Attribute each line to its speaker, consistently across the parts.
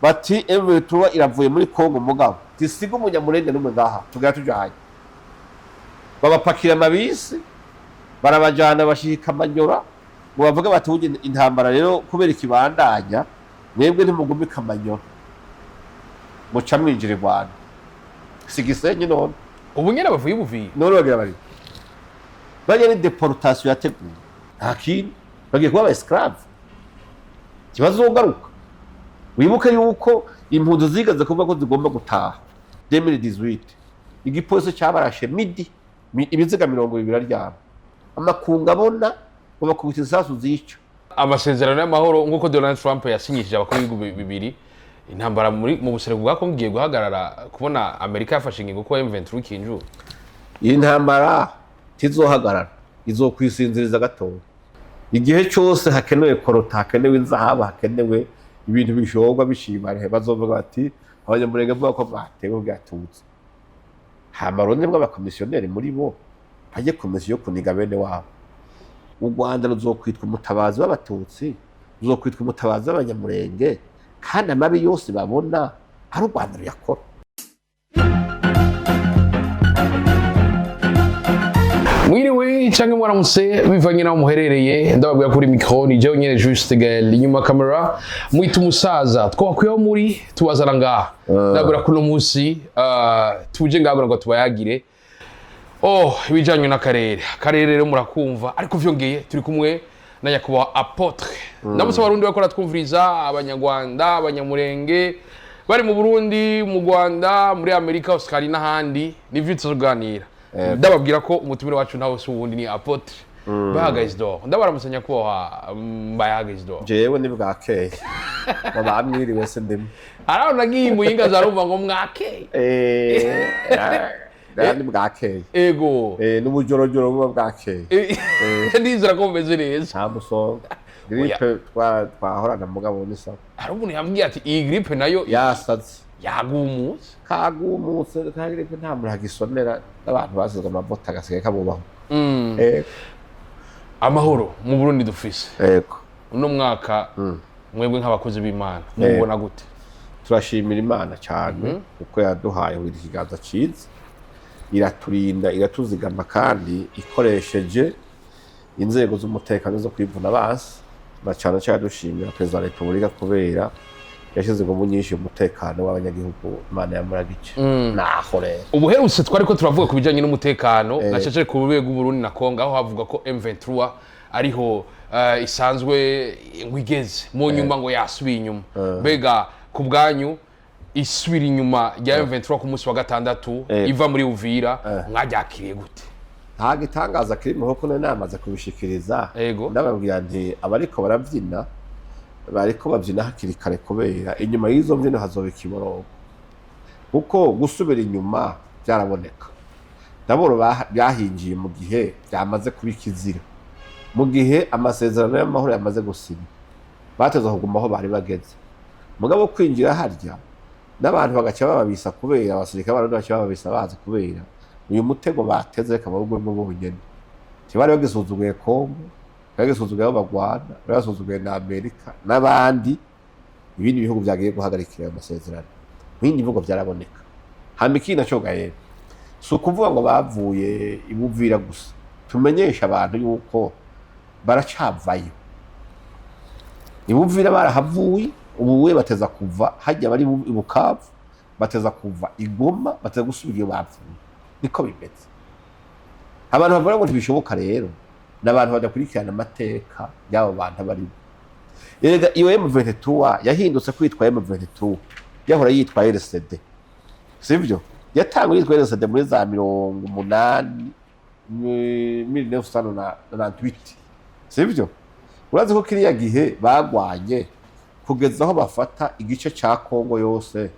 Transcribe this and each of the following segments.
Speaker 1: Bati M23 iravuye muri Kongo, mugabo tisiga umunyamurenge n'umwe ngaha, tugera tujanye. Babapakira amabisi, barabajana, bashika Manyora ngo bavuge bati: "Burya intambara rero kubera ikibandanya, mwebwe ntimugume Kamanyora, muca mwinjira i Rwanda." Si Gisenyi none?
Speaker 2: Ubu nyene bavuye i Buvira.
Speaker 1: None bagira bari bajya ni déportation yateguwe, nta kindi, bagiye kuba aba esclave, ntibazogaruka. Wibuke yuko impunzi zigeze kuvuga ko zigomba gutaha 2018, igipolisi cyabarashe midi ibiziga 20 biraryama, amakungu abona, ngo bakubita isasu zica.
Speaker 2: Amasezerano y'amahoro nk'uko Donald Trump yasinyishije abakuru b'ibihugu bibiri, intambara mu buseruko bwa Kongo igiye guhagarara, kubona Amerika yafashe ingingo ko M23 ikinjura?
Speaker 1: Iyi ntambara ntizohagarara, izokwisinziriza gatoya. Igihe cyose hakenewe coltan, hakenewe inzahabu, hakenewe ibintu bishorwa bishimane, bazovuga bati abanyamurenge bavuga ko batewe bwatutse. Hama rundi bw'abakomisiyoneri muri bo bajye komisiyo yo kuniga bene wabo. U Rwanda ruzokwitwa umutabazi w'abatutsi, ruzokwitwa umutabazi w'abanyamurenge, kandi amabi yose babona ari u Rwanda ruyakora.
Speaker 2: Mwiriwe canke mwaramutse bivanye naho muherereye. Ndababwira kuri micro ni jewe nyene Juste Gael, inyuma kamera mwita umusaza. Twakwiyeho muri tubazana ngaha, ndababwira ko uno munsi tuje ngaha ngo tubayagire oh ibijanye n'akarere. Akarere rero murakumva, ariko vyongeye turi kumwe na nyakubahwa apôtre. Ndamutse abarundi bariko baratwumviriza, abanyarwanda, abanyamurenge bari mu Burundi, mu Rwanda, muri Amerika, Australia n'ahandi. Nivyo tuzoganira. Ndababwira ko umutumire wacu nawe si uwundi, ni apôtre Bayaga Isidore. Ndabaramutse nyakubahwa Bayaga Isidore.
Speaker 1: Jewe ni bwakeye, ngo bamwiriwe se ndimo.
Speaker 2: Haraho nagiye imuyinga zarumva ngo mwakeye.
Speaker 1: Ni bwakeye.
Speaker 2: Ego.
Speaker 1: N'ubujorojoro buba bwakeye.
Speaker 2: Ndizera ko mumeze neza.
Speaker 1: Nta musonga, grippe twahorana, mugabo ni sawa.
Speaker 2: Hari umuntu yambwiye ati iyi grippe nayo
Speaker 1: yasaze.
Speaker 2: Yagumutse.
Speaker 1: Kagumutse ka grippe, nta muntu agisonera, n'abantu basize amavuta agasigaye kabubaho.
Speaker 2: Amahoro mu Burundi dufise
Speaker 1: Ego.
Speaker 2: uno mwaka, mwebwe nk'abakozi b'Imana mubona gute?
Speaker 1: Turashimira Imana cyane kuko yaduhaye buri kiganza cyiza, iraturinda, iratuzigama, kandi ikoresheje inzego z'umutekano zo kwivuna abansi, na cyane cyane dushimira Perezida wa Repubulika kubera yashyize ingufu nyinshi mu mutekano w'abanyagihugu. Imana yamuragice naho rero.
Speaker 2: Ubuherutse twari ko turavuga ku bijyanye n'umutekano na cece ku rwego rw'Uburundi na Kongo, aho havuga ko M23 ariho isanzwe ngo igeze mu nyuma, ngo yasubiye inyuma. Mbega ku bwanyu, isubira inyuma rya M23 ku munsi wa gatandatu iva muri Uvira, mwaryakiriye gute?
Speaker 1: Nta gitangaza kirimo kuko nari namaze kubishikiriza. Ndababwira nti abariko barabyina bariko babyina hakiri kare, kubera inyuma y'izo mbyino hazoba ikiborogo, kuko gusubira inyuma byaraboneka. Ndabona byahinjiye mu gihe byamaze kuba ikizira, mu gihe amasezerano y'amahoro yamaze gusinya, bateze kuguma aho bari bageze. Mugabo kwinjira harya n'abantu bagaca bababisa, kubera abasirikare b'Abarundi bagaca bababisa bazi kubera uyu mutego bateze, reka bawugwemo bonyene. Ntibari bagisuzuguye Kongo, bagisuzuguye aho bagwana, bari basuzuguye na Amerika n'abandi, ibindi bihugu byagiye guhagarikira ayo masezerano. Mu bindi bihugu byaraboneka. Hama ikindi naco gahera, si ukuvuga ngo bavuye i Buvira gusa, tumenyesha abantu yuko baracavayo. I Buvira barahavuye, ubu we bateza kuva hajya bari i Bukavu, bateza kuva i Goma, bateza gusubira iyo bavuye. Niko bimeze. Abantu bavuga ngo ntibishoboka rero ni abantu badakurikirana amateka y'abo bantu barimo. Erega iyo M23 yahindutse kwitwa M23, yahora yitwa RCD, sivyo? Yatanguye yitwa RCD muri za 80, 1998, sivyo? Urazi ko kiriya gihe bagwanye kugeza aho bafata igice ca Kongo yose,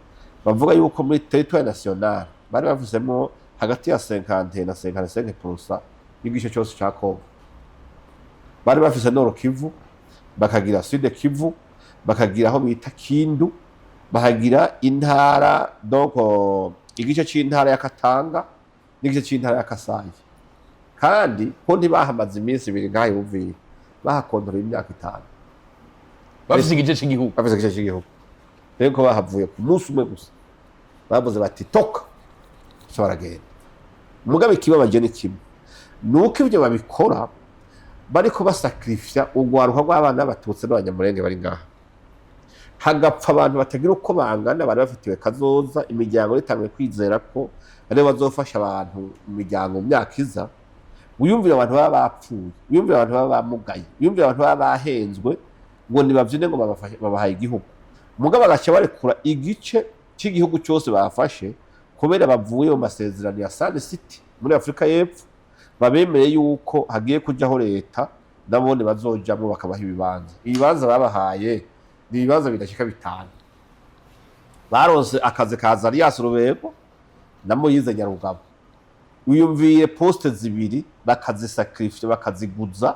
Speaker 1: bavuga yuko muri territoire national bari bavuzemo hagati ya 50 na 55% y'igice cyose ca Kongo. Bari bafise Nord Kivu, bakagira Sud Kivu, bakagira aho bita Kindu, bakagira intara, donc igice c'intara ya Katanga n'igice c'intara ya Kasayi. Kandi ko ntibahamaze iminsi 2 ngaho i Buvira, bahakontorora imyaka 5.
Speaker 2: Bafise igice cy'igihugu.
Speaker 1: Bafise igice cy'igihugu. Rero ko bahavuye ku munsi umwe gusa, bavuze bati toka, gusa baragenda. Mugabe ikibabaje ni kimwe, ni uko ibyo babikora bariko basakrifya urwaruka rw'abana b'Abatutsi n'Abanyamurenge bari ngaha, hagapfa abantu batagira uko bangana, bari bafitiwe kazoza, imiryango itanguye kwizera ko aribo bazofasha abantu mu miryango mu myaka iza. Wiyumvira abantu baba bapfuye, wiyumvira abantu baba bamugaye, wiyumvira abantu baba bahenzwe ngo nibavyine ngo babahaye igihugu, mugabo bagaca barekura igice cy'igihugu cyose bafashe kubera bavuye mu masezerano ya Sun City muri Afurika y'Epfo, babemereye yuko hagiye kujaho leta, nabone bazojamwo bakabaha ibibanza. Ibibanza babahaye ni ibibanza bidashika 5. Baronse akazi ka Azarias Rubego na Moyize Nyarugabo. Wiyumviye poste zibiri bakazisacrifice, bakaziguza,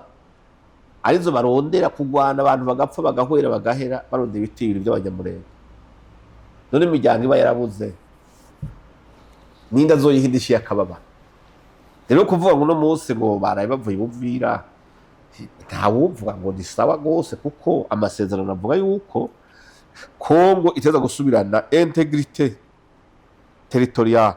Speaker 1: arizo barondera kurwana, abantu bagapfa, bagahwera, bagahera, barondera ibiti bibiri by'Abanyamurenge. None imiryango iba yarabuze, ninda azoyiha akababaro? Rero kuvuga ngo uno munsi ngo baraye bavuye Buvira, ntawuvuga ngo ni sawa rwose, kuko amasezerano avuga yuko Kongo iteza gusubirana intégrité territoriale,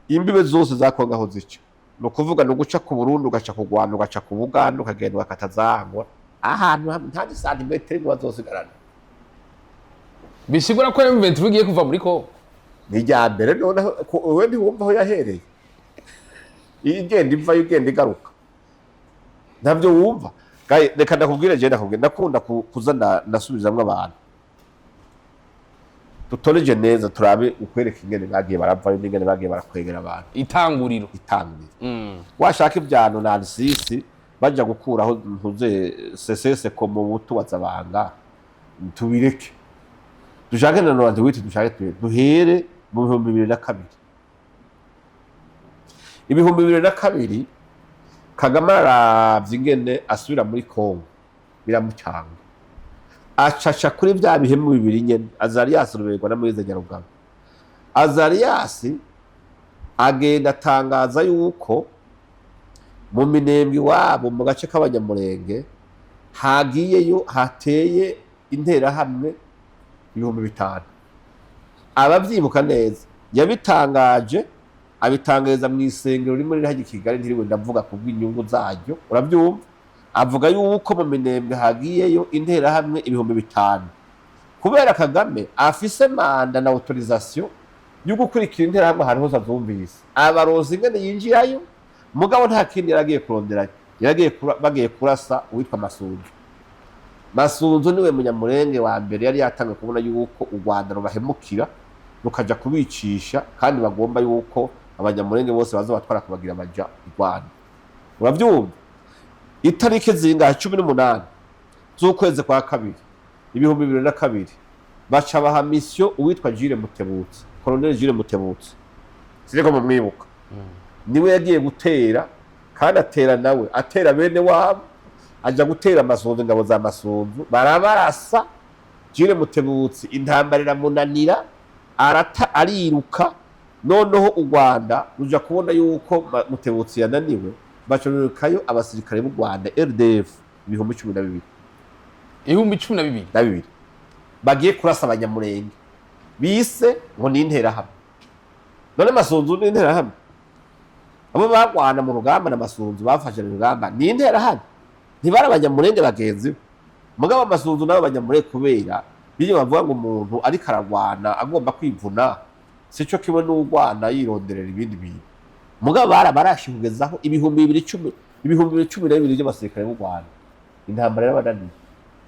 Speaker 1: imbibe zose za Kongo aho zica. Ni ukuvuga ni uguca ku Burundi, ugaca ku Rwanda, ugaca ku Buganda, ukagenda ugakata zangwa ahantu hamwe, nta santimetero imwe bazosigarana.
Speaker 2: Bisigura ko M23 igiye kuva muri Kongo?
Speaker 1: Ni irya mbere. Noneho wewe ntiwumva aho yahereye igenda ivayo, igenda igaruka, ntabyo wumva. Reka ndakubwire, je ndakubwire, ndakunda kuza ndasubizamwo abantu, dutoreje neza, turabe ukwereka ingene bagiye baravayo n'ingene bagiye barakwegera abantu.
Speaker 2: Itanguriro.
Speaker 1: Itanguriro. Washaka ivyano na Arsisi baja gukuraho ntuze sesese ko mu butu wazabanga, tubireke, dushake na 98, dushake duhere mu 2002. 2002 Kagame aravye ingene asubira muri Kongo biramucanga, acaca kuri vya bihemu bibiri nyene, Azarias Ruberwa na Moise Nyarugabo. Azarias agenda atangaza yuko mu Minembwe iwabo, mu gace k'Abanyamurenge, hagiyeyo hateye Interahamwe 5000. Abavyibuka neza, yabitangaje, abitangariza mu isengero rimwe riri hajya i Kigali, ntiriwe ndavuga kubw'inyungu zaryo, urabyumva. Avuga yuko mu Minembwe hagiyeyo Interahamwe 5000. Kubera Kagame afise mandat na autorisation yo gukurikira Interahamwe ahantu hose azumvise, abarozi ingene yinjirayo. Mugabo nta kindi yaragiye kuronderayo, yaragiye bagiye kurasa uwitwa Masunzu. Masunzu niwe Munyamurenge wa mbere yari yatangiye kubona yuko u Rwanda rubahemukira, rukaja kubicisha, kandi bagomba yuko Abanyamurenge bose baza batwara kubagira baja i Rwanda, uravyumva. Itariki zingahe? 18 z'ukwezi kwa kabiri 2002, baca baha mission uwitwa Jules Mutebutsi, Colonel Jules Mutebutsi, siniko mumwibuka. Niwe yagiye gutera, kandi atera nawe atera bene wabo, aja gutera Masunzu, ingabo za Masunzu barabarasa. Jules Mutebutsi intambara iramunanira, arata, ariruka. Noneho u Rwanda ruja kubona yuko Mutebutsi yananiwe, bacororekayo abasirikare b'u Rwanda RDF 12,000.
Speaker 2: 12,000?
Speaker 1: Na bibiri, bagiye kurasa Abanyamurenge bise ngo ni Interahamwe. None Masunzu ni Interahamwe? Abo bagwana mu rugamba na Masunzu, bafashe mu rugamba, ni Interahamwe? Ntibari Abanyamurenge bagenzi be? Mugabo Masunzu nabo Abanyamurenge, kubera biyo bavuga ngo umuntu ariko aragwana agomba kwivuna sico kimwe n'urwana yironderera ibindi bintu. Mugabo barabarashe kugezaho 2010, 2012 by'abasirikare b'u Rwanda. Intambara yarabananiye,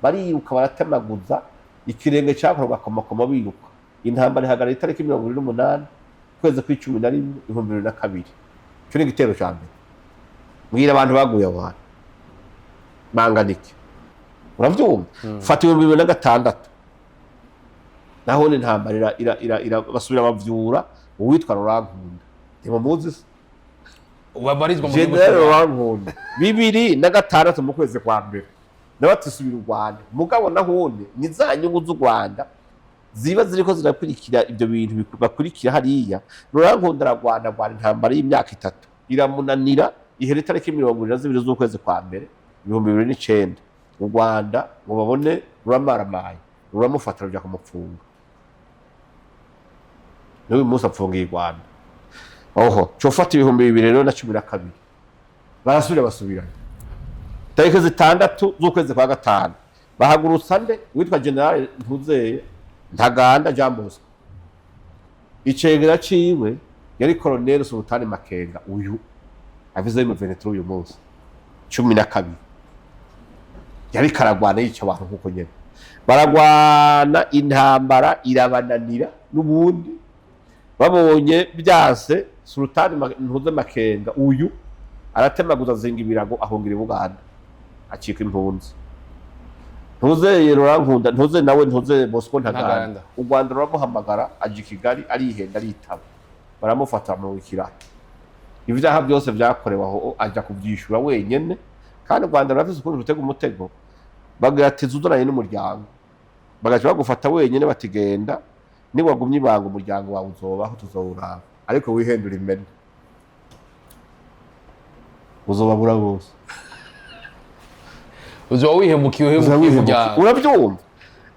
Speaker 1: bariruka, baratemaguza, ikirenge cyakorwa komakoma biruka. Intambara ihagarara itariki 28 ukwezi kw'icumi na rimwe 2002. Ico ni igitero ca mbere. Mbwira abantu baguye aho hantu bangana iki, uravyumva. Fata 2006, naho ni intambara basubira bavyura uwitwa Laurent Nkunda, ntimumuzi se?
Speaker 2: Babarizwa mu gihugu
Speaker 1: General
Speaker 2: cy'u Rwanda.
Speaker 1: Laurent Nkunda, 2006 mu kwezi kwa mbere, nawe ati subira u Rwanda. Mugabo nahone ni za nyungu z'u Rwanda ziba ziriko zirakurikira ibyo bintu bakurikira hariya. Laurent Nkunda aragwana, agwana intambara y'imyaka 3, iramunanira, ihera itariki 22 z'ukwezi kwa mbere 2009. U Rwanda ngo babone ruramaramaye, ruramufata, ruja kumupfunga. N'uyu munsi apfungiye i Rwanda. Oho cofata 2012, barasubira basubirana. Tariki 6 z'ukwezi kwa gatanu bahagurutsa nde? Witwa General Ntuzeye Ntaganda Jean Bosco. Icegera ciwe yari Colonel Sultani Makenga, uyu avize mu 23 uyu munsi 12. Yari karagwana yica abantu nkuko nyene baragwana, intambara irabananira. N'ubundi babonye byase, Sultani Ntuze Makenga uyu aratemaguza, azinga ibirago, ahungira i Buganda, acika impunzi. Ntuze Rurankunda, Ntuze nawe, Ntuze Bosco Ntaganda.
Speaker 2: Ntaganda.
Speaker 1: U Rwanda ruramuhamagara, aja i Kigali, arihenda, aritaba, baramufata, bamubikira ibyaha byose byakorewe aho, aja kubyishura wenyene. Kandi u Rwanda rurafise ukuntu rutega umutego, bagira ati zuzananye n'umuryango, bagaca bagufata wenyene, batigenda niwagumye ibanga umuryango wawe uzobaho, tuzowuraba, ariko wihendura imene uzobabura bose.
Speaker 2: Uzoba wihemukiye, uhemukiye umuryango.
Speaker 1: Urabyumva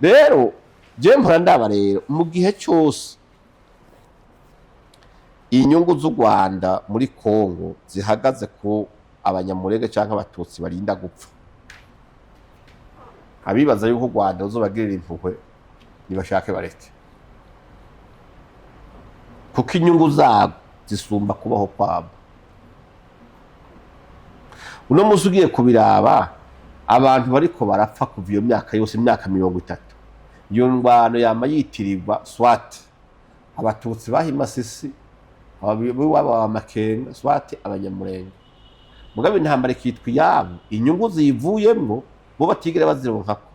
Speaker 1: rero, je mpora ndaba rero, mu gihe cyose inyungu z'u Rwanda muri Kongo zihagaze ku Abanyamurenge cyangwa Abatutsi barinda gupfa, abibaza yuko u Rwanda ruzobagirira impuhwe nibashake bareke, kuko inyungu zabo zisumba kubaho kwabo. Uno munsi ugiye kubiraba, abantu bariko barapfa kuva iyo myaka yose, imyaka 30, iyo ndwano yama yitirirwa soit Abatutsi bahimasisi waba wa Makenga, soit Abanyamurenge. Mugabe intambara ikitwa iyabo, inyungu ziyivuyemwo bo batigera bazironkako,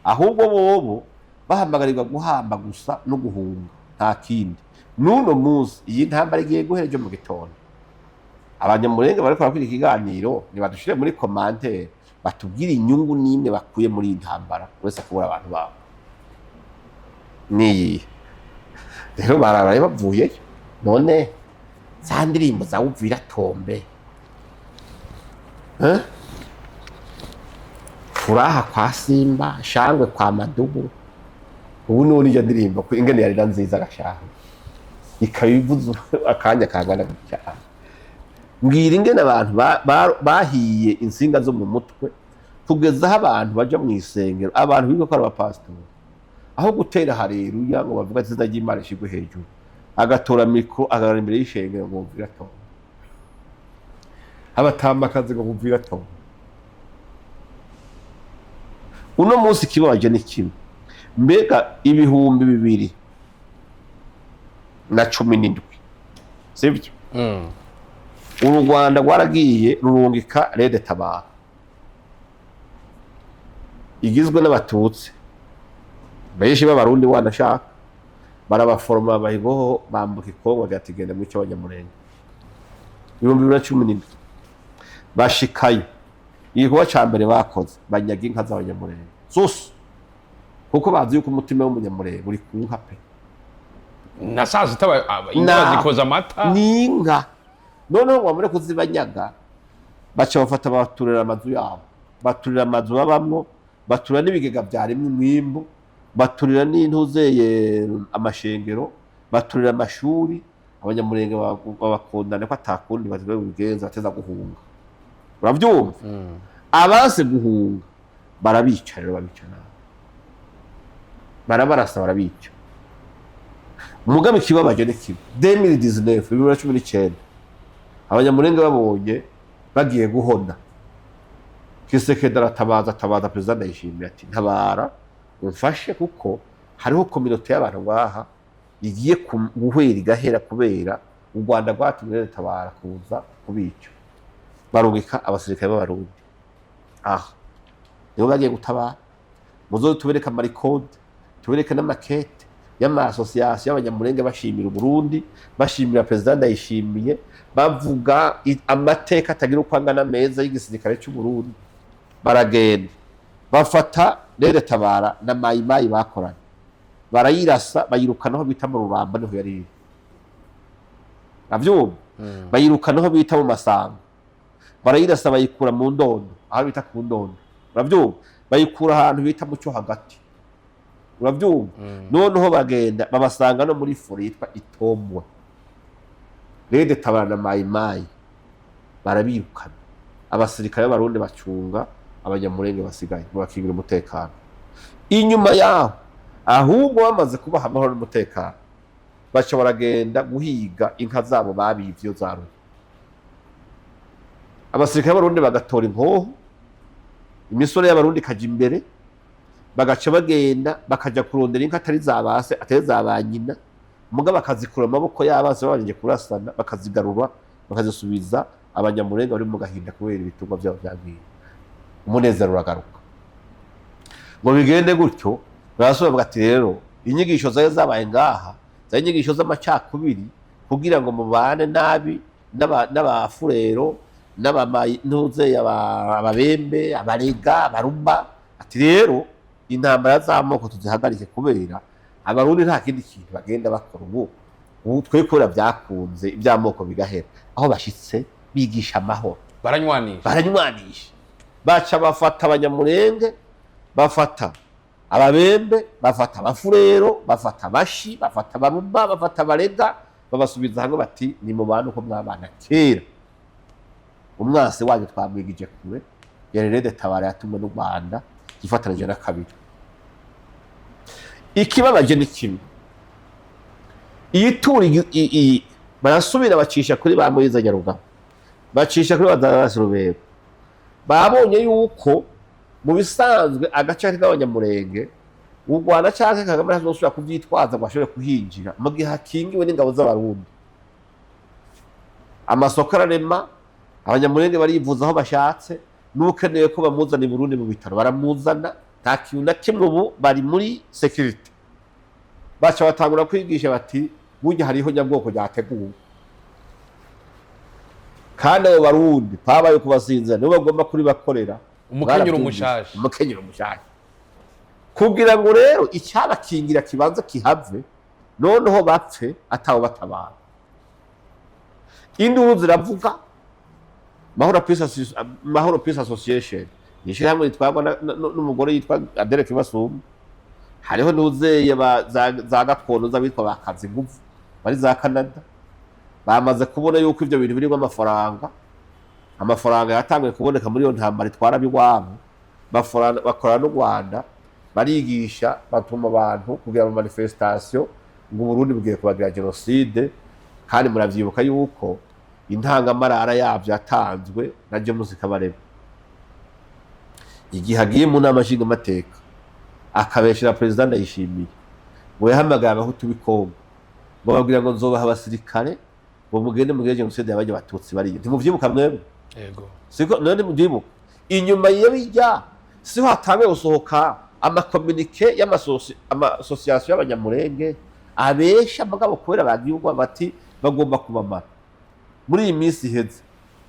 Speaker 1: ahubwo bobo bahamagarirwa guhamba gusa no guhunga, nta kindi. N'uno munsi iyi ntambara igiye guhera ejo mu gitondo. Abanyamurenge bariko barakora ikiganiro, nibadushire muri commentaire batubwire inyungu n'imwe bakuye muri iyi ntambara uretse kubura abantu babo niyihe. Rero bararaye bavuyeyo. None za ndirimbo za Uvira tombe, eh? Furaha kwa Simba, shangwe kwa Madugu. Ubu none iyo ndirimbo ko ingene yarira nziza gashaka ikabivuza akanya kangana gutya, mbwira ingene abantu bahiye insinga zo mu mutwe kugeza aho abantu baja mu isengero, abantu biga ko ari abapasitori, aho gutera hareruya ngo bavuga ati izina ry'Imana ishigwe hejuru, agatora mikoro ahagarara imbere y'ishengero ngo bumvire atora abatamakazi, ngo bumvire atora. Uno munsi ikibabaje ni kimwe: mbega 2017, sibyo? Uru Rwanda rwaragiye rurungika RED Tabara igizwe n'Abatutsi benshi b'Abarundi, wanashaka barabaforoma, bahigoho bambuka ikongo, ati genda mu cy'Abanyamurenge. 2017 bashikayo, igikorwa ca mbere bakoze, banyaga inka z'Abanyamurenge zose, kuko bazi yuko umutima w'Umunyamurenge uri ku nka pe.
Speaker 2: Na saa sita inka zikoza amata.
Speaker 1: Ni inka. Noneho ngo bamare kuzibanyaga, baca bafata baturira amazu yabo, baturira amazu babamwo, baturira n'ibigega byarimwo umwimbu, baturira n'intuzeye amashengero, baturira amashuri. Abanyamurenge babakundana ko atakundi bazibe bubigenza, bateza guhunga. Urabyumva? Abanse guhunga barabica rero, babica nabi, barabarasa, barabica. Mugabe ikibabaje ni kimwe: 2019, 2019, Abanyamurenge babonye bagiye guhona, Kisekedi aratabaza, atabaza Perezida Ndayishimiye ati ntabara umfashe, kuko hariho communauté y'abantu ngaha igiye guhera igahera kubera u Rwanda rwatumye tabara kuza kubica. Barungika abasirikare b'Abarundi, aha nibo bagiye gutabara. Muzo tubereke amarikode, tubereke n'amakete y'ama association y'Abanyamurenge bashimira Uburundi, bashimira Perezida Ndayishimiye, bavuga amateka atagira uko angana meza y'igisirikare cy'u Burundi. Baragenda bafata RED Tabara na Mayimayi bakoranye, barayirasa, bayirukana aho bita mu Ruramba, niho yari iri. Avyumva? Bayirukana aho bita mu Masango, barayirasa, bayikura mu Ndondo aho bita ku Ndondo. Uravyumva? Bayikura ahantu bita mu cyo hagati. Urabyumva? Noneho bagenda babasanga no muri forêt yitwa Itombwe. RED Tabara na Mayimayi barabirukana, abasirikare b'Abarundi bacunga Abanyamurenge basigaye ngo bakingira umutekano. Inyuma yaho ahubwo, bamaze kubaha amahoro n'umutekano, baca baragenda guhiga inka zabo babivye iyo zaruye. Abasirikare b'Abarundi bagatora inkoho, imisore y'Abarundi ikaja imbere, bagaca bagenda bakaja kurondera inka atari za base, atari za ba nyina, muga bakazikura mu maboko y'abansi babanje kurasana, bakazigarura, bakazisubiza Abanyamurenge bari mu gahinda kubera ibitungwa byabo byagiye. Umunezero uragaruka. Ngo bigende gutyo, barasubira bavuga ati: "Rero inyigisho zari zabaye ngaha zari inyigisho z'amacakubiri kugira ngo mubane nabi n'Abafurero n'Abamayi- Ababembe, Abarega, Abaruba." Ati: "Rero intambara z'amoko tuzihagarike, kubera Abarundi nta kindi kintu bagenda bakora ubu. Ubu twe kubera byakunze, iby'amoko bigahera, aho bashitse bigisha amahoro."
Speaker 2: Baranywanisha.
Speaker 1: Baranywanisha, baca bafata Abanyamurenge, bafata Ababembe, bafata Abafurero, bafata Abashi, bafata Abaruba, bafata Abarega, babasubiza hamwe, bati: "Ni mu bantu uko mwabana kera. Umwansi wanyu twamwigije kure, yari RED Tabara yatumwe n'u Rwanda yifatanije na kabiri." Ikibabaje ni kimwe: iyi turi barasubira bacisha kuri ba Moyize Nyarugabo, bacisha kuri Badarasi Rubego. Babonye yuko mu bisanzwe agace k'Abanyamurenge u Rwanda canke Kagame ntazosubira kuvyitwaza ngo ashobore kuhinjira mu gihe hakingiwe n'ingabo z'Abarundi. Amasoko ararema, Abanyamurenge barivuza aho bashatse, n'ukeneye ko bamuzana i Burundi mu bitaro baramuzana, nta kintu na kimwe. Ubu bari muri sécurité. Baca batangura kwigisha bati: "Burya hariho nyabwoko ryateguwe, kandi abo Barundi pabaye kubasinzira, nibo bagomba kuribakorera."
Speaker 2: Umukenyero
Speaker 1: Barabyumvise.
Speaker 2: mushasha.
Speaker 1: Umukenyero mushasha, kugira ngo rero icyabakingira kibanza kihave, noneho bapfe atawe batabara. Induru ziravuga. Mahoro Peace Association ni ishyirahamwe ritwarwa n'umugore yitwa Adele Kibasumba. Hariho n'uzeye za gakondo z'abitwa ba Kazinguvu bari za Canada. Bamaze kubona yuko ibyo bintu birimo amafaranga. Amafaranga yatanguye kuboneka muri iyo ntambara itwara ab'iwabo. Bakorana n'u Rwanda, barigisha, batuma abantu kugira ama manifestation ngo Uburundi bugiye kubagira génocide. Kandi muravyibuka yuko intangamarara yavyo yatanzwe na James Kabarebe igihe agiye mu nama nshingamateka, akabeshera Perezida Ndayishimiye ngo yahamagaye Abahutu b'i Kongo, ngo babwira ngo: "Nzobaha abasirikare ngo mugende mugire génocide y'abajya Abatutsi bariyo." Ntimuvyibuka mwebwe?
Speaker 2: Yego.
Speaker 1: Siko none muvyibuka? Inyuma iyo bijya siho hatanguye gusohoka ama communiqués y'ama associations y'Abanyamurenge abesha, mugabo kubera bagiye ubwoba bati bagomba kubamara. Muri iyi minsi iheze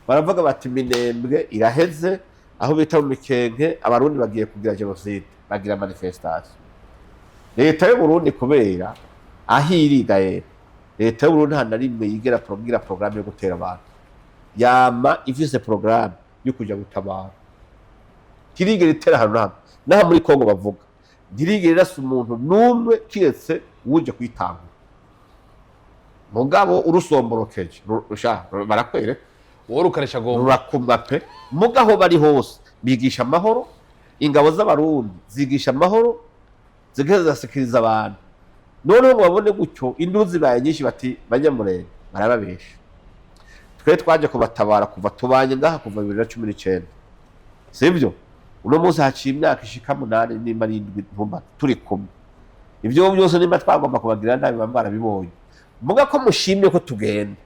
Speaker 1: baravuga bati: "Minembwe iraheze, aho bita mu Mikenke Abarundi bagiye kugira génocide." Bagira manifestation. Leta y'u Burundi, kubera aho iriga rero, leta y'u Burundi nta na rimwe yigera progira programme yo gutera abantu, yama ifise programme yo kuja gutabara. Ntirigera itera ahantu na hamwe. N'aha muri Kongo bavuga, ntirigera irasa umuntu n'umwe kiretse uje kwitangura. Mugabo urusomborokeje barakwereka.
Speaker 2: Wowe ukaresha gomba.
Speaker 1: Rurakumwa pe. Mugaho bari hose bigisha amahoro, ingabo z'Abarundi zigisha amahoro, zigaheza zigasikiriza abantu. Noneho ngo babone gutyo, induru zibaye nyinshi, bati: "Banyamurenge barababesha, twe twaje kubatabara kuva tubanye ngaha kuva 2019, sibyo? Uno munsi haciye imyaka ishika 8 nimba ari 7 ntumba turi kumwe. Ibyo byose nimba twagomba kubagira nabi baba barabibonye. Muga ko mushimye ko tugenda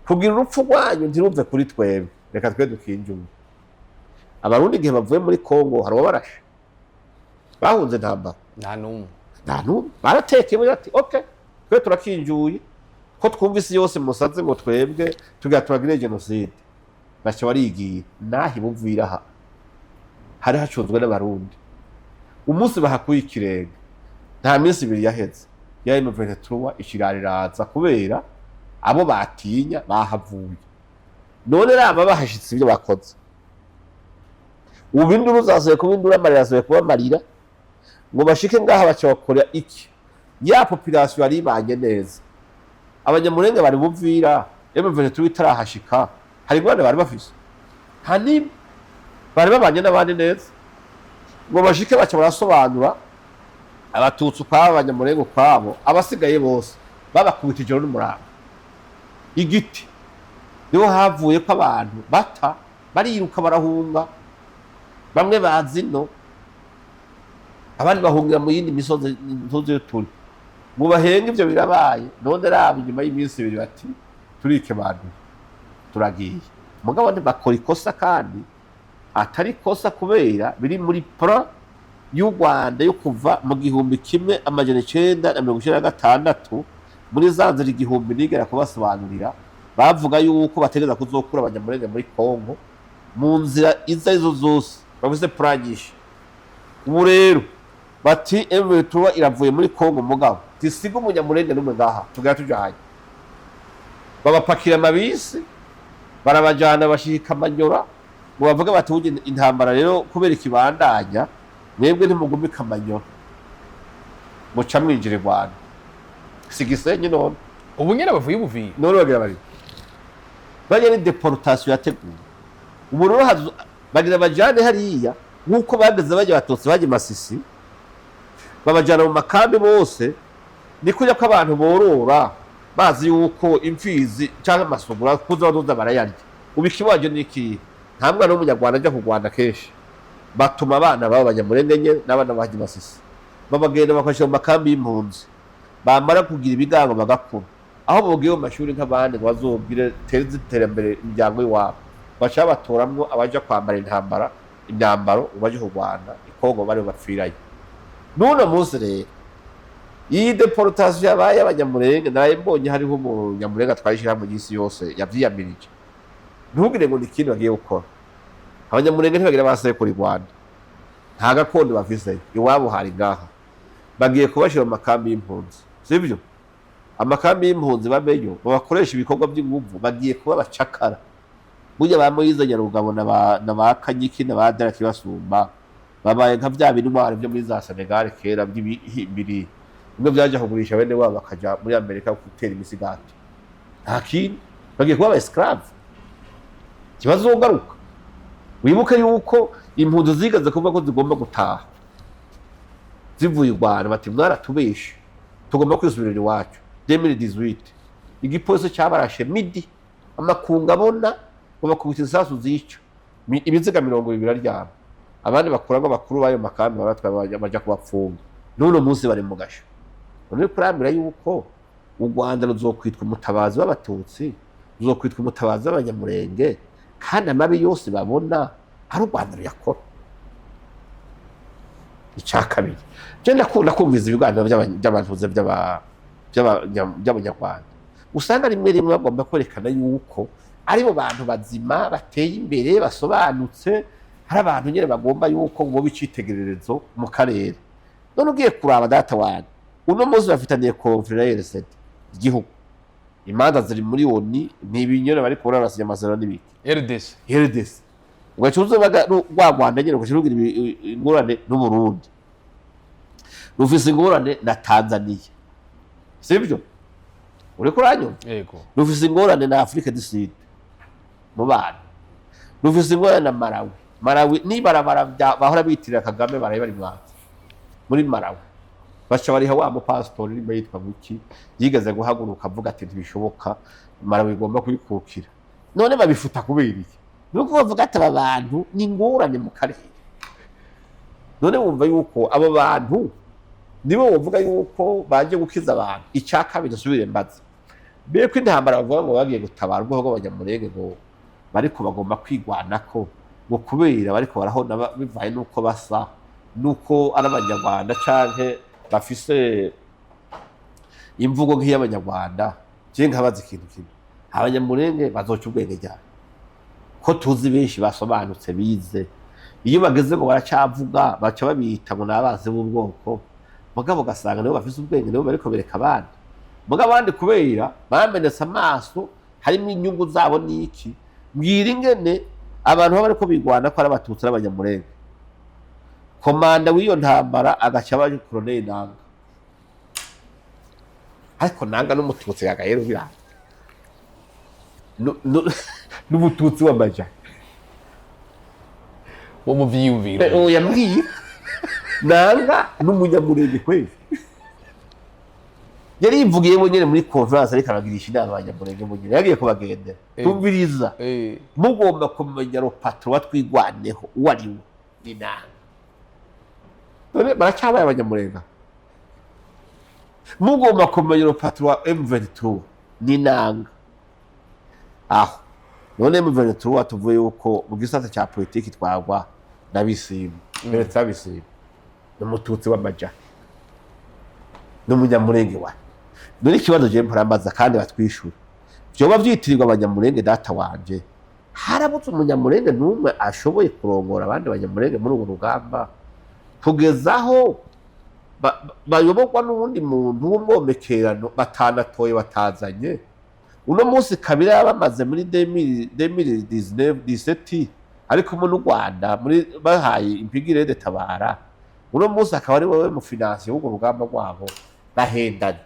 Speaker 1: kugira urupfu rwanyu ntiruve kuri twebwe, reka twe dukinjure." Abarundi igihe bavuye muri Kongo hari uwabarashe bahunze intambara?
Speaker 2: Nta n'umwe.
Speaker 1: Nta n'umwe. Baratekeye bati: "OK, twe turakinjuye, ko twumva isi yose musaze ngo twebwe tugira turagire génocide." Baca barigiye naho ibuvira aha hari hacunzwe n'Abarundi. Umunsi bahakuye ikirenge, nta minsi 2 yaheze, ya M23 ishirariraza kubera abo batinya bahavuye. None raba bahashitse ibyo bakoze ubu, induru zasubiye kuba induru, amarira asubiye kuba amarira. Ngo bashike ngaha, baca bakora iki? Ya population yari ibanye neza, Abanyamurenge bari Buvira, M23 itarahashika, hari ingorane bari bafise? Nta n'imwe. Bari babanye n'abandi neza. Ngo bashike, baca barasobanura: Abatutsi ukwabo, Abanyamurenge ukwabo, abasigaye bose babakubita ijoro n'umurango. Igiti niho havuye ko abantu bata, bariruka, barahunga. Bamwe bazi ino, abandi bahungira mu yindi misozi, imisozi y'uturi ngo bahenge. Ivyo birabaye. None raba, inyuma y'iminsi 2 bati: "Turikebanuye, turagiye." Mugabo bakora ikosa, kandi atari ikosa, kubera biri muri plan y'u Rwanda yo kuva mu 1996, muri za nzira igihumbi nigera kubasobanurira. Bavuga yuko bategereza kuzokura Abanyamurenge muri Kongo mu nzira izo arizo zose. Bavuze plan nyinshi. Ubu rero bati: "M23 iravuye muri Kongo, mugabo tisiga Umunyamurenge n'umwe ngaha, tugera tujanye." Babapakira amabisi, barabajana, bashika Manyora, ngo bavuge bati: "Burya intambara rero kubera ikibandanya, mwebwe ntimugume Kamanyora, muca mwinjira i Rwanda." Si Gisenyi none?
Speaker 2: Ubu nyene bavuye Buvira.
Speaker 1: None bagira bari bajya, ni déportation yateguwe. Ubu rero bagira bajane hariya nk'uko bageze bajya Abatutsi bajya i Masisi, babajana mu makambi bose. Ni kujya ko abantu borora bazi yuko imfizi cyangwa amasugura kuza badoza barayarya. Ubu ikibaje ni ikihe? Nta mwana w'Umunyarwanda ajya kurwana. Kenshi batuma abana baba Abanyamurenge nye n'abana bajya i Masisi, babagenda bakabashyira mu makambi y'impunzi. Bamara kugira ibigango, bagakura, aho bogiye mu mashuri nk'abandi ngo bazobwire teze iterambere imiryango y'iwabo, baca batoramwo abaja kwambara intambara imyambaro ngo baje kurwana i Kongo, bari bapfirayo. N'uno munsi rero iyi déportation yabaye y'Abanyamurenge, naraye mbonye hariho Umunyamurenge atwaye ishyirahamwe ry'isi yose yavyiyamirije. Ntugire ngo ni ikindi bagiye gukora. Abanyamurenge ntibagira basekura i Rwanda, nta gakondo bafiseyo, iwabo hari ngaha. Bagiye kubashyira mu makambi y'impunzi, sibyo? Amakambi y'impunzi babeyo, babakoresha ibikorwa by'inguvu. Bagiye kuba abacakara. Burya ba Moyize Nyarugabo na ba Kanyiki na ba Dera Kibasumba babaye nka bya bintwari byo muri za Senegal kera by'ibihimbiri, bimwe byaje kugurisha bene wabo bakaja muri Amerika gutera imisigati. Nta kindi, bagiye kuba aba esclave, kibazogaruka. Wibuke yuko impunzi zigeze kuvuga ko zigomba gutaha zivuye i Rwanda, bati: "Mwaratubeshe, tugomba kwisubirira iwacu." 2018 igipolisi cyabarashe midi, amakungu abona, ngo bakubita isasu zica ibiziga 20 biraryama. Abandi bakuramo abakuru b'ayo makambi, baratwaye, baja kubapfunga. N'uno munsi bari mu gasho. None kurambira yuko u Rwanda ruzokwitwa umutabazi w'Abatutsi, ruzokwitwa umutabazi w'Abanyamurenge, kandi amabi yose babona ari u Rwanda ruyakora. Icya kabiri, je ndakunda kumviza ibiganiro by'abantuze by'Abanyarwanda. Usanga rimwe rimwe bagomba kwerekana yuko aribo bantu bazima, bateye imbere, basobanutse, hari abantu nyine bagomba yuko boba icitegererezo mu karere. None ugiye kuraba, data wanjye, uno munsi bafitaniye conflit na RCD igihugu, imanza ziri muri ONU, ntibinyore bariko barasinya amasezerano n'ibiki.
Speaker 2: RDC.
Speaker 1: RDC, ugaca uza rwa Rwanda nyine, ugaca rugira ingorane n'Uburundi, rufise ingorane na Tanzania, sibyo? Uriko uranyumva?
Speaker 2: Yego.
Speaker 1: Rufise ingorane na Afrique du Sud mu bana, rufise ingorane na Malawi. Malawi n'ibarabara bahora bitirira Kagame, baraye bari mwatsi muri Malawi, baca bariha wa mupasitori nimba yitwa buki, yigeze guhaguruka avuga ati: "Ntibishoboka, Malawi igomba kubikukira." None babifuta kubera iki? Nuko bavuga ati: "Aba bantu ni ingorane mu karere." None wumva yuko abo bantu nibo wovuga yuko baje gukiza abantu? Icya kabiri, dusubire mbaza mbere ko intambara bavuga ngo bagiye gutabara ubwoko bw'Abanyamurenge, ngo bariko bagomba kwigwanako, ngo kubera bariko barahona bivaye n'uko basa, n'uko ari Abanyarwanda canke bafise imvugo nk'iy'Abanyarwanda. Je nkabaza ikintu kimwe: Abanyamurenge bazoca ubwenge ryari, ko tuzi benshi basobanutse, bize? Iyo bageze ngo baracyavuga, baca babita ngo ni abanzi b'ubwoko. Mugabo ugasanga nibo bafise ubwenge, nibo bariko bereka abandi. Mugabo abandi kubera bamenetse amaso, harimo inyungu zabo n'iki. Mbwira ingene abantu baba bariko bigwana ko ari Abatutsi n'Abanyamurenge. Commandant w'iyo ntambara agaca aba Colonel Nanga. Ariko Nanga n'umututsi yagayero biranga n'umututsi w'amaja.
Speaker 2: Wo mu vyiyumviro.
Speaker 1: Oya, mbwira, Nanga n'umunyamurenge kweli. Yarivugiye wenyene muri conférence, ariko aragirisha inama abanyamurenge munyene yagiye kubagendera. Tumviriza, mugomba kumenya le patron wa Twirwaneho uwo ari we, ni Nanga. None baracyabaye abanyamurenga. Mugomba kumenya le patron wa M23 ni Nanga. Aho none M23 tuvuye yuko mu gisata cya politiki twagwa na Bisimba, Bertrand Bisimba ni umututsi w'amaja n'umunyamurenge wa. None ikibazo je mparambaza kandi batwishura, vyoba vyitirirwa abanyamurenge? Data wanje, harabuze umunyamurenge n'umwe ashoboye kurongora abandi banyamurenge muri urwo rugamba, kugeza aho bayoborwa n'uwundi muntu w'umwomekerano batanatoye, batazanye? Uno munsi Kabila yabamaze muri 2017 ari kumwe n'u Rwanda muri bahaye impigire de tabara. Uno munsi akaba ari wowe mu financier w'urwo rugamba rwabo. Bahendana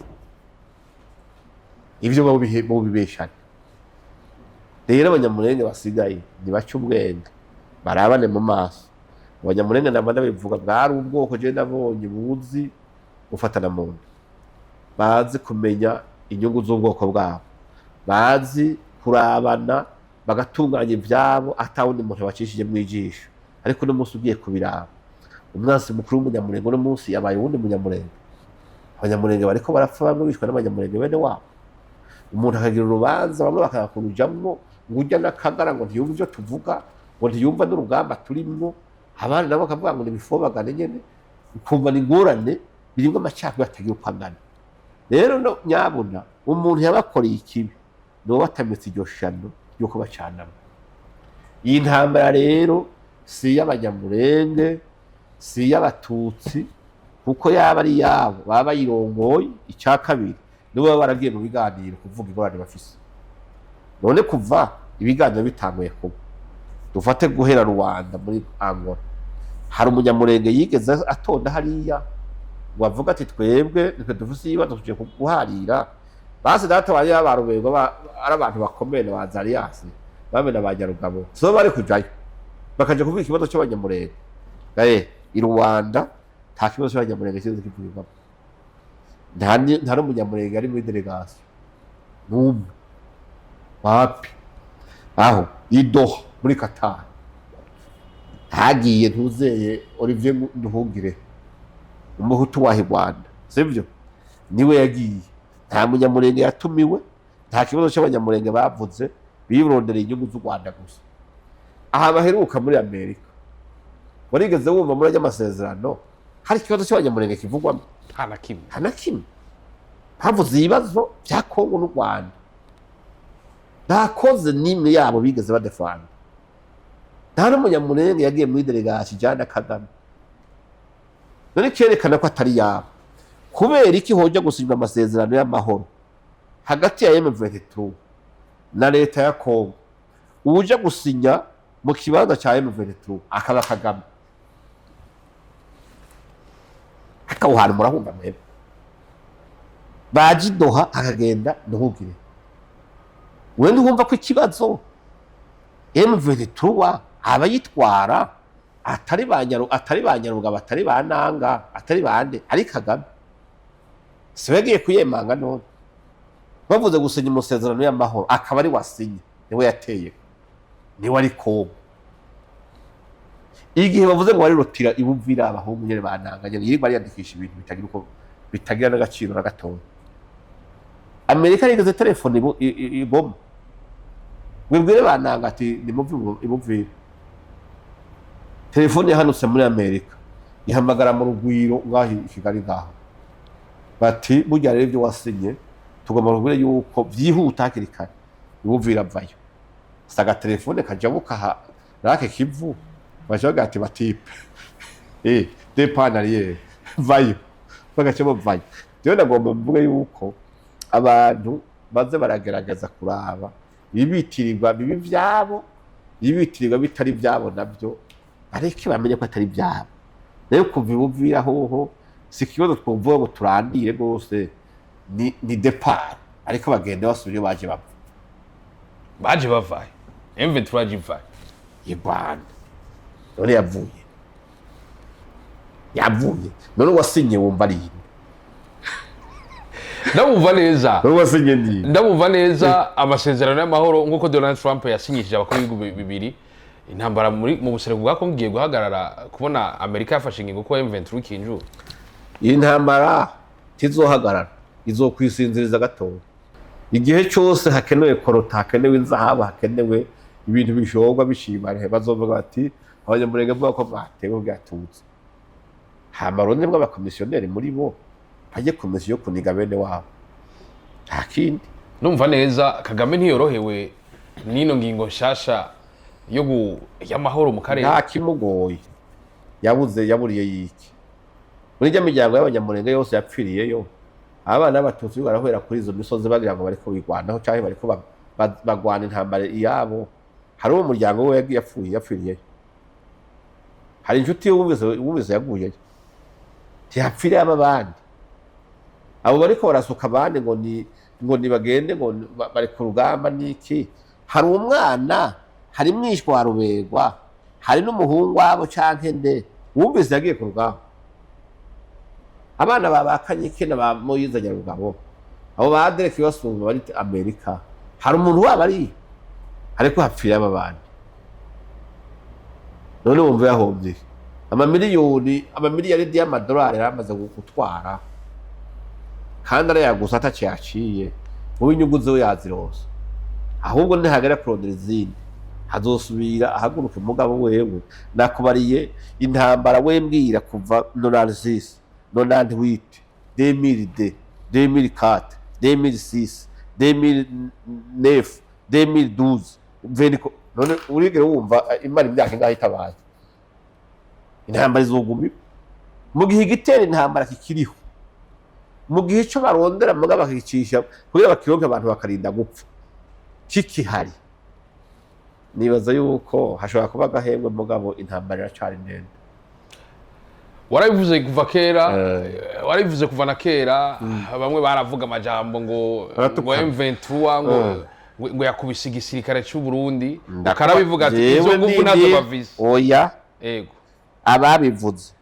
Speaker 1: ibyo bubibeshana. Rero abanyamurenge basigaye ntibace ubwenge, barabane mu maso. Abanyamurenge namba ndabivuga, bwari ubwoko je nabonye buzi gufatana mu nda, bazi kumenya inyungu z'ubwoko bwabo, bazi kurabana bagatunganya ivyabo atawundi muntu bacishije mu ijisho. Ariko uno munsi ugiye kubiraba, umwansi mukuru w'umunyamurenge uno munsi yabaye uwundi munyamurenge. Abanyamurenge bariko barapfa, bamwe bishwe n'abanyamurenge bene wabo. Umuntu akagira urubanza, bamwe bakakurujamwo ngo ujya n'akagara, ngo ntiyumva ivyo tuvuga, ngo ntiyumva n'urugamba turimwo. Abandi nabo bakavuga ngo nibifobagane nyene. Ukumva ni ingorane birimwo amacakubiri atagira uko angana. Rero no nyabuna umuntu yabakoreye ikibi niwo batamitse iryo shano ry'uko bacanamo. Iyi ntambara rero si iy'abanyamurenge, si iy'abatutsi, kuko yaba ari iyabo baba bayirongoye. Icya kabiri, nibo baba baragiye mu biganiro kuvuga ingorane bafise. None kuva ibiganiro bitanguye kuba, dufate guhera Rwanda muri Angola, hari umunyamurenge yigeze atonda hariya ngo avuga ati: "Twebwe nitwe dufise ibibazo, tugiye guharira"? Basi data wari yabaruberwa ari abantu bakomeye na ba Zariyasi babe na ba Nyarugabo, so bari kujayo bakaja kuvuga ikibazo cy'abanyamurenge. I Rwanda nta kibazo cy'abanyamurenge kiza kivugirwamo. Nta n'umunyamurenge ari muri délégation n'umwe, wapi. Aho i Doha muri Qatar hagiye ntuzeye Olivier Nduhungire, umuhutu waha i Rwanda, sibyo? Niwe yagiye. Nta munyamurenge yatumiwe, nta kibazo cy'abanyamurenge bavuze. Birondereye inyungu z'u Rwanda gusa. Aha baheruka muri Amerika, warigeze wumva muri ajya amasezerano hari ikibazo cy'abanyamurenge kivugwamo?
Speaker 2: Nta na kimwe.
Speaker 1: Nta na kimwe. Havuze ibibazo bya Kongo n'u Rwanda. Nta cause n'imwe yabo bigeze badefanda. Nta n'umunyamurenge yagiye muri délégation ijana Kagame. None cyerekana ko atari yabo, kubera iki hoja gusinywa amasezerano y'amahoro hagati ya M23 na leta ya Kongo, uja gusinya mu kibanza cya M23 akaba Kagame? Akawuhana murahumva mwebwe baje i Doha akagenda ntuhugire we. Ntiwumva ko ikibazo M23 abayitwara atari ba Nyaru, atari ba Nyarugabo, atari ba Nanga, atari bande, ari Kagame? Si yagiye kuyemanga? None bavuze gusinya amasezerano y'amahoro akaba ari wasinye, niwe yateye, niwe ari Kongo. Igihe bavuze ngo bari rotira ibuvira, abahungu nyene bananga nyene yirirwa ariyandikisha ibintu bitagira uko, bitagira n'agaciro na gatoya. Amerika yigeze telefone igoma wibwire bananga ati nimuve ibuvira? Telefone yahanutse muri Amerika ihamagara mu Rugwiro ngaho i Kigali ngaho, bati: "Burya rero ibyo wasinye tugomba kubwira yuko byihuta hakiri kare ibuvira avayo." Saga telefone kaja bukaha rake kivu, baca bagira ati: "Batipe depanariye vayo." Bagaca bavayo. Rero nagomba mvuge yuko abantu baze baragerageza kuraba ibitirirwa bibi vyabo, ibitirirwa bitari vyabo navyo bareke bamenye ko atari vyabo. Nayo kuva ibuvira hoho si ikibazo twovuga ngo turandire rwose, ni départ, ariko bagenda basubira iyo baje bava.
Speaker 2: Baje bavaye, M23 yaje ivaye?
Speaker 1: I Rwanda. None yavuye, none wasinye wumva ari inde?
Speaker 2: Ndamumva neza.
Speaker 1: None wasinye ndi?
Speaker 2: Ndamumva neza. Amasezerano y'amahoro nk'uko Donald Trump yasinyishije abakuru b'ibihugu bibiri, intambara muri mu buseruko bwa Kongo igiye guhagarara, kubona Amerika yafashe ingingo ko M23 ikinjura?
Speaker 1: Iyi ntambara ntizohagarara, izokwisinziriza gatoya. Igihe cyose hakenewe coltan, hakenewe inzahabu, hakenewe ibintu bishorwa bishimane, bazovuga bati abanyamurenge bavuga ko batewe bwatutse. Hama rundi bw'abakomisiyoneri muri bo bajye komisiyo yo kuniga bene wabo, nta kindi.
Speaker 2: Numva neza, Kagame ntiyorohewe n'ino ngingo nshasha yo y'amahoro mu karere?
Speaker 1: Nta kimugoye, yabuze yaburiye yiki muri rya miryango y'abanyamurenge yose yapfiriyeyo. Abana b'abatutsi barahwera kuri izo misozi bagira ngo bariko bigwanaho canke bariko bagwana intambara iyabo. Hari uwo muryango we yagiye yapfuye yapfiriyeyo, hari inshuti wumvise yaguyeyo, ntiyapfiriye aba bandi. Abo bariko barasuka abandi ngo ni bagende ngo bari ku rugamba niki? Hari umwana, hari mwishwa wa Ruberwa, hari n'umuhungu wabo canke nde wumvise yagiye ku rugamba? Abana ba Kanyike na ba Moyiza Nyarugabo, abo ba Derek basumba bari Amerika, hari umuntu wabo ari ariko hapfira aba bandi. None wumva yahombye amamiliyoni, amamiliyaridi y'amadolari yaramaze gutwara, kandi arayagusa ataco yaciye mu inyungu ziwe yazironse. Ahubwo nihagera kurondera izindi hazosubira ahaguruke. Mugabo wewe nakubariye intambara we mbwira kuva 96, 98, 2002, 2004, 2006, 2009, 2012, veniko. None urigere wumva imara imyaka ingahe itabaye? Intambara izoguma mu gihe igitera intambara kikiriho, mu gihe ico barondera muga bakicisha kugira bakironke abantu bakarinda gupfa kikihari. Nibaza yuko hashobora kuba agahembwe, mugabo intambara iracari ndende.
Speaker 2: Warabivuze kuva kera, warabivuze kuva na kera. Bamwe baravuga amajambo ngo
Speaker 1: Baratukana.
Speaker 2: M23 ngo yakubise igisirikare cy'u Burundi, ukarabivuga ati izo
Speaker 1: Jewe
Speaker 2: nguvu nazo bavise.
Speaker 1: Oya.
Speaker 2: Yego.
Speaker 1: Ababivuze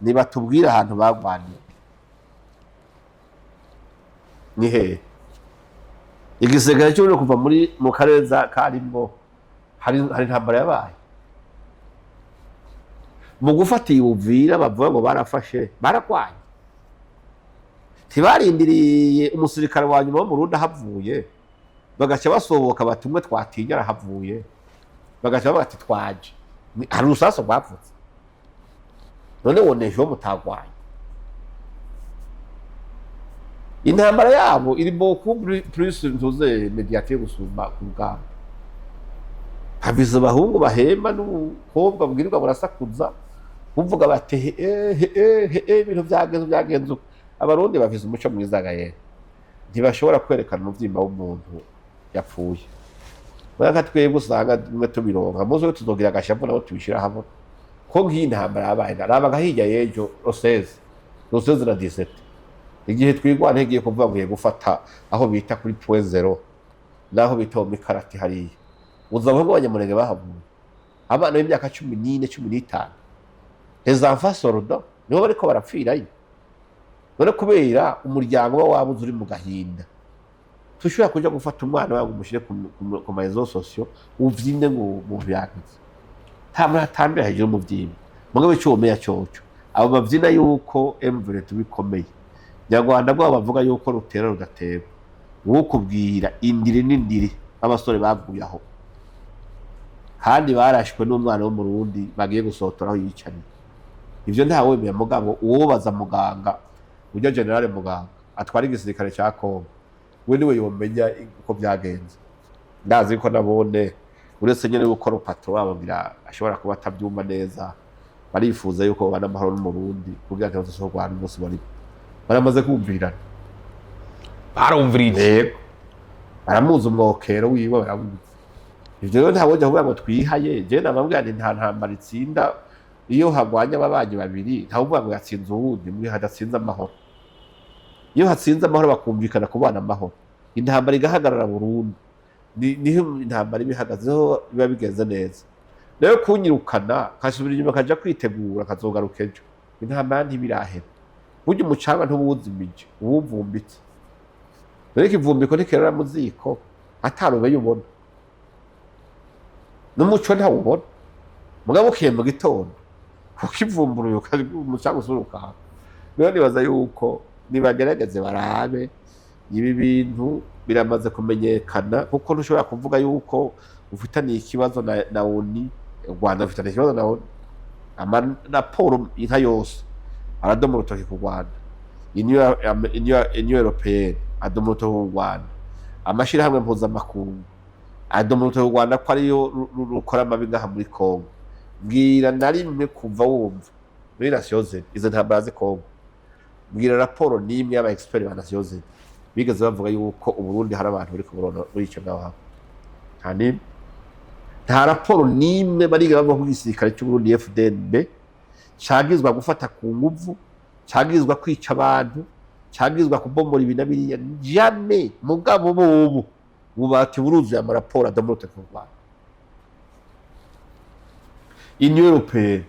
Speaker 1: nibatubwire ahantu bagwaniye ni hehe. Igisirikare cy'Uburundi kuva muri mu karere za karimwo hari intambara yabaye mu gufata iyi Uvira bavuga ngo barafashe? Baragwanye, ntibarindiriye umusirikare wa nyuma wo mu Burundi ahavuye, bagaca basohoka bati umwe twatinya arahavuye, bagaca bavuga ati twaje. Hari urusasu rwavutse? None wonesha uwo mutagwanye? Intambara yabo iri beaucoup plus ntuze médiatique gusumba ku rugamba. Habize abahungu bahemba n'ubukobwa bwirirwa burasakuza buvuga bati eh eh eh, ibintu byagenze byagenze uko. Abarundi bafise umuco mwiza gaye, ntibashobora kwerekana umuvyimba w'umuntu yapfuye. Muraka twebwe usanga rimwe tubironka muzi we tuzogira agashavu nabo tubishira hamwe ko nk'iyi ntambara yabaye. Narabaga hirya y'ejo Rusizi na 17, igihe twigwana igiye kuvuga ngo igiye gufata aho bita kuri Point Zéro naho bita mu Mikarati hariya, uza aho abanyamurenge bahavuye abana b'imyaka 14, 15, les enfants soldats nibo bariko barapfirayo. None kubera umuryango uba wabuze uri mu gahinda, tushobora kuja gufata umwana wawe ngo umushyire ku ma réseaux sociaux uvyine ngo umuntu yagize? Nta muntu atambira hejuru y'umuvyimba. Mugabo ico womenya coco, abo bavyina yuko M23 bikomeye, nyarwanda bwabo bavuga yuko rutera rudaterwa, wokubwira indiri n'indiri abasore bavuye aho kandi barashwe n'umwana w'umurundi bagiye gusotora aho yicariye. Ivyo ntawemera. Mugabo uwobaza muganga ujya général muganga atwara igisirikare ca Kongo, we niwe yomenya uko byagenze. Ndazi ko nabone uretse nyene yuko rupato wabo ngira ashobora kuba atabyumva neza, barifuza yuko babana amahoro n'umurundi kugira ngo ntibazosubire umunsi bari baramaze kumvirana.
Speaker 2: Barumvirije.
Speaker 1: Yego, baramuzi umwokero wiwe, baramuzi. Ivyo rero ntawojya kuvuga ngo twihaye. Jewe nababwira nti nta ntambara itsinda. Iyo hagwanye ababanyi babiri, ntawuvuga ngo yatsinze uwundi mu gihe hadatsinze amahoro. Iyo hatsinze amahoro, bakumvikana kubana amahoro, intambara igahagarara burundu, niho intambara iba ihagazeho, biba bigenze neza. Rero kunyirukana nkasubira inyuma, kaja kwitegura, kazogaruka ejo, intambara ntibirahera. Burya umucanga ntuwuzimije, uwuvumbitse. Rero ikivumbiko ntikerera mu ziko atarubeye ubona, n'umuco ntawubona. Mugabo ukeye mu gitondo ukivumburuye, umucanga usubira ukahava. Rero nibaza yuko nibagerageze barabe ibi bintu biramaze kumenyekana, kuko ntushobora kuvuga yuko ufitaniye ikibazo na ONU. U Rwanda rufitaniye ikibazo na ONU, amaraporo inka yose aradoma urutoki ku Rwanda. Union Européenne adoma urutoki ku Rwanda, amashirahamwe mpuzamakungu adoma urutoki ku Rwanda ko ariyo rukora amabi ngaha muri Congo. Mbwira na rimwe kuva wumva muri Nations Unies izo ntambara z'i Congo, mbwira raporo n'imwe y'aba experts ba Nations Unies bigeze bavuga yuko Uburundi hari abantu bari kuburona muri ico ngaho. Nta n'imwe, nta raporo n'imwe bariga bavuga ko igisirikare cy'Uburundi FDNB cagizwa gufata ku nguvu, cagizwa kwica abantu, cagizwa kubomora ibi na biriya. Jamais. Mugabo bobo bubati buruzuye amaraporo adoma urutoki ku Rwanda. Union Européenne,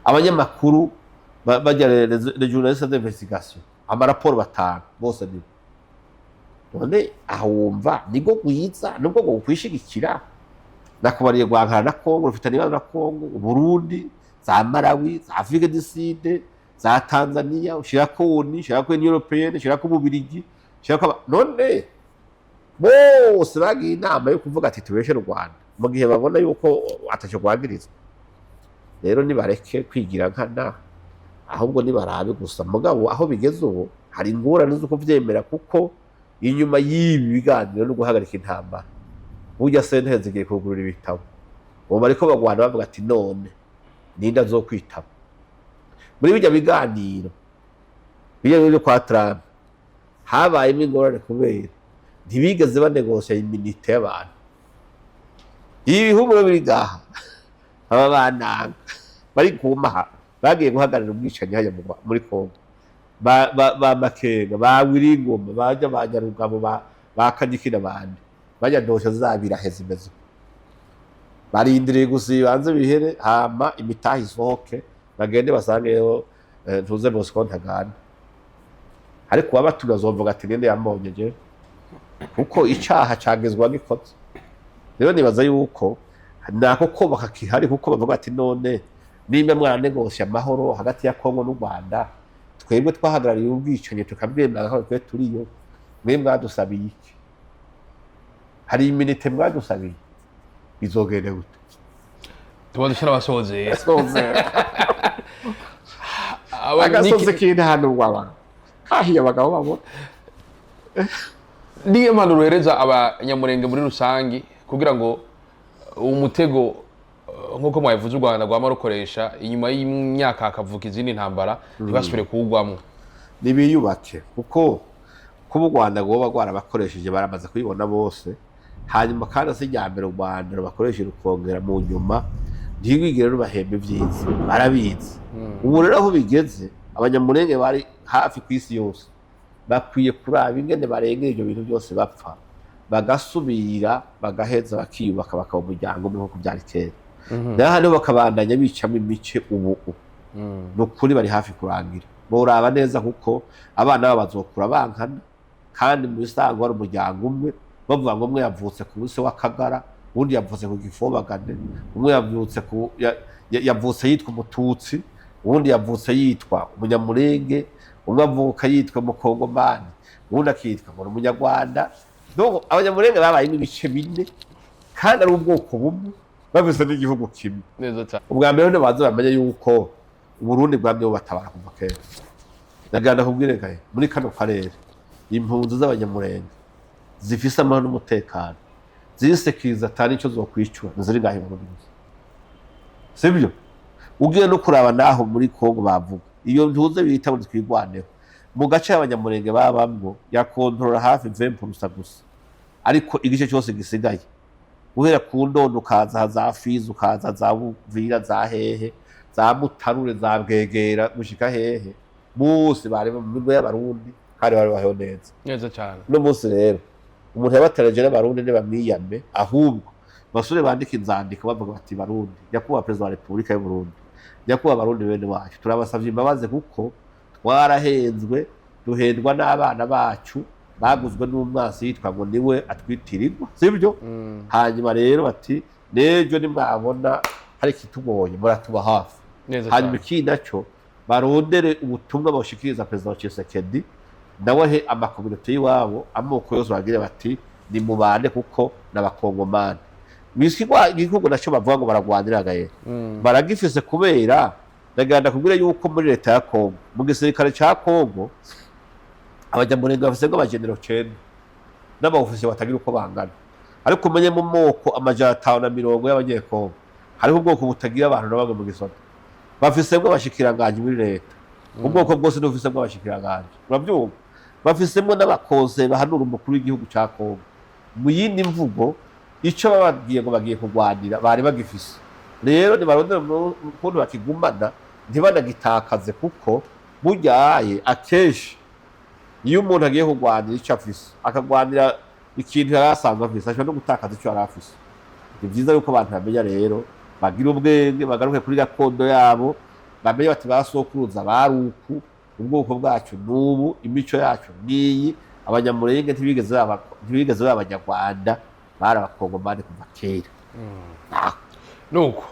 Speaker 1: abanyamakuru bajya les journalistes d'investigation, amaraporo batanu bose nibo. None aho wumva nibwo rwiza, nubwo ngo kwishigikira nakubariye rwankara na Kongo rufitanye ibibazo na Kongo, Burundi, za Malawi, za Afrique du Sud, za Tanzania, ushirako ONU, ushirako Union Européenne, ushirako Ububirigi, ushirako none bose bagiye inama yo kuvuga ati tubeshe u Rwanda mu gihe babona yuko ataco rwagirizwa. Rero nibareke kwigira nkana, ahubwo nibarabe gusa. Mugabo aho bigeze ubu hari ingorane zo kuvyemera, kuko inyuma y'ibi biganiro no guhagarika intambara, burya sentare zigiye kugurura ibitabo. Ubu bariko bagwana bavuga ati none ninde azokwitaba muri bijya biganiro? Bijya byo kwa Trump habayemo ingorane kubera ntibigeze banegosya immunité y'abantu. Ibi bihumuro biri ngaha, aba bananga bari kumaha bagiye guhagararira ubwicanyi hajya muri Kongo, ba Makenga, ba Wiringoma, baja ba Nyarugabo, ba Kanyiki n'abandi, bajya dosha zabirahe zimeze uko. Barindiriye gusa ibibanze bihere, hama imitahe isohoke, bagende basangeyo ntuze Bosco Ntaganda. Ariko uwabatumye azovuga ati ninde yambonye je? Kuko icaha cagezwa gikoze. Rero nibaza yuko nako kubaka kihari, kuko bavuga ati none nimba mwaranegosya amahoro hagati ya Kongo n'u Rwanda, twebwe twahagarariye ubwicanyi tukabwemera ko twe turiyo, mwe mwadusabiye iki? Hari immunité mwadusabiye? Bizogenda gute?
Speaker 2: Tuba dushyira abasozera.
Speaker 1: Agasozi k'intanurwa abantu kahiye abagabo babona.
Speaker 2: Niyo mpanuro uhereza abanyamurenge muri rusange kugira ngo umutego, nk'uko mwabivuze, u Rwanda rwama rukoresha inyuma y'imyaka hakavuka izindi ntambara, ntibasubire kuwugwamwo?
Speaker 1: Nibiyubake, kuko kuba u Rwanda rwoba rwarabakoresheje baramaze kubibona bose. Hanyuma kandi si irya mbere u Rwanda rubakoresheje, rukongera mu nyuma ntirwigere rubahemba ibyiza, barabizi. Ubu rero aho bigeze, abanyamurenge bari hafi ku isi yose bakwiye kuraba ingene barengera ibyo bintu byose bapfa, bagasubira bagaheza bakiyubaka, bakaba umuryango umwe nk'uko byari kera. Naho hano bakabandanya bicamo imice ubu, ni ukuri bari hafi kurangira. Boraba neza, kuko abana babo bazokura bankana, kandi mu bisanzwe hari umuryango umwe. Bavuga ngo umwe yavutse ku munsi w'Akagara, uwundi yavutse ku Gifobagane, umwe yavutse ku yavutse yitwa Umututsi, uwundi yavutse yitwa Umunyamurenge, umwe avuka yitwa Umukongomani, uwundi akitwa ngo ni Umunyarwanda. Donc abanyamurenge babayemo ibice bine kandi ari ubwoko bumwe, bafise n'igihugu kimwe.
Speaker 2: Neza cyane.
Speaker 1: Ubwa mbere ntibaze bamenye yuko Uburundi bwamye bubatabara kuva kera. Nagira ndakubwire gahe, muri kano karere impunzi z'abanyamurenge zifise amahoro n'umutekano, zirisekiriza, atari ico zokwicura, ntiziri ngaho i Burundi gusa, sibyo? Ugiye no kuraba naho muri Kongo bavuga iyo ntuze bita ngo twigwaneho, mu gace abanyamurenge babamwo yakontorora hafi 20% gusa, ariko igice cyose gisigaye, guhera ku Ndondo ukaza za Fizi, ukaza za Buvira, za hehe. Za Mutarure, za Bwegera, gushika hehe, bose bari mu minwe y'Abarundi kandi bari baheho neza.
Speaker 2: Neza cyane.
Speaker 1: Uno munsi rero umuntu yabatereje n'Abarundi ntibamwiyame, ahubwo basore bandika inzandiko bavuga bati: "Barundi, nyakubahwa Perezida wa Repubulika y'u Burundi, nyakubahwa Barundi bene wacu, turabasavye imbabazi kuko twarahenzwe, duhendwa n'abana bacu baguzwe n'umwansi yitwa ngo niwe atwitirirwa, sibyo?" Hanyuma rero bati: "N'ejo nimwabona hari ikitugoye muratuba hafi."
Speaker 2: Neza
Speaker 1: Hanyuma
Speaker 2: cyane.
Speaker 1: ikindi naco, barondere ubutumwa bawushikiriza Perezida wa Tshisekedi, nawe he ama communauté y'iwabo, amoko yose, bagire bati: "Nimubane kuko n'Abakongomani." Igihugu naco bavuga ngo baragwanira gaye, baragifise, kubera ndagenda kubwira yuko muri leta ya Kongo, mu gisirikare ca Kongo, Abanyamurenge bafise ngo abagenero 9 n'aba officiers batagira uko bangana. Ariko umenye mu moko 520 y'Abanyekongo hariho ubwoko butagira abantu na bamwe mu gisoda, bafisemwo abashikiranganji muri leta. Ubwoko bwose ntibufisemwo abashikiranganji, urabyumva? Bafisemwo n'abakonse bahanura umukuru w'igihugu ca Kongo. Mu yindi mvugo, ico bababwiye ngo bagiye kurwanira bari bagifise. Rero nibarondere ukuntu bakigumana, ntibanagitakaze, kuko buryaye akenshi iyo umuntu agiye kurwanira ico afise, akagwanira ikintu yari asanzwe afise, ashobora no gutakaza ico yari afise. Ni vyiza yuko abantu bamenya rero, bagira ubwenge, bagaruke kuri gakondo yabo, bamenye bati: "Ba sokuruza bari uku, ubwoko bwacu n'ubu, imico yacu n'iyi." Abanyamurenge ntibigeze baba Abanyarwanda, bari Abakongomani kuva kera.
Speaker 2: Nuko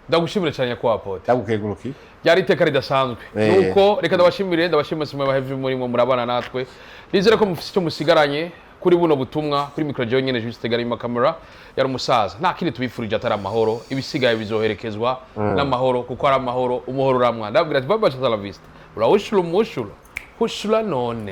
Speaker 2: ndagushimire cyane, nyakubahwa Pote.
Speaker 1: Ndagukenguruki.
Speaker 2: Ryari iteka ridasanzwe. Nuko reka ndabashimire, ndabashimire simwe bahevye murimo murabana natwe. Nizere ko mufise icyo musigaranye kuri buno butumwa. Kuri micro jewe nyene Juste Garima, camera yari umusaza. Nta kindi tubifurije atari amahoro. Ibisigaye bizoherekezwa n'amahoro, kuko ari amahoro umuhoro uramwa. Ndababwira ati: "Baba, hasta la vista, urawushura umushuro hushura none."